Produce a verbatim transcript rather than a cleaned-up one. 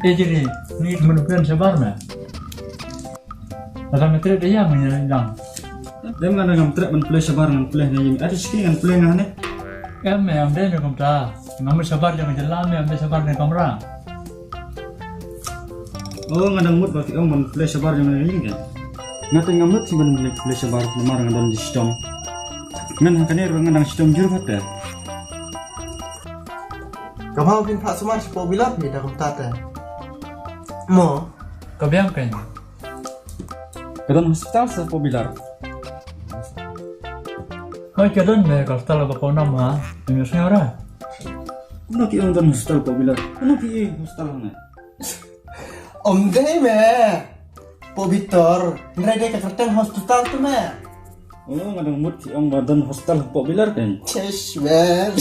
Eh, Jiri, ni temen plen shabar me. Ada me trek dia me yang. Dem nga ngam trek ban plen shabar, ngam plen ne. Ada sikit ngam plen nga ne. Em, em, de ne kumta. Ngam shabar jong jela me, em, de shabar ne kamra. Oh, nga dang mut ba phi ong ban pynleh shabar jong nga ïing ke. Nga te ngam mut shuh ban pynleh shabar namar nga don shitom. Ngan ha kane ruh nga dang shitom jur bha te. Ka bha phin phah sumar shapoh Bilar phi da kumta te. Mo. Ka biang kein. Ka don hospital shapoh Bilar. Hoi, ka don me ka hospital ba ko nam ha. Phi ïohsngew re? Kumno ki ong don hospital shapoh Bilar? Kumno ki hospital hangne? Ym dei me. Pobitor, hynrei dei ka kyrteng hospital tu me. Oh, nga dang mut ki ong ba don hospital hapoh Bilar kan. Chesh, man.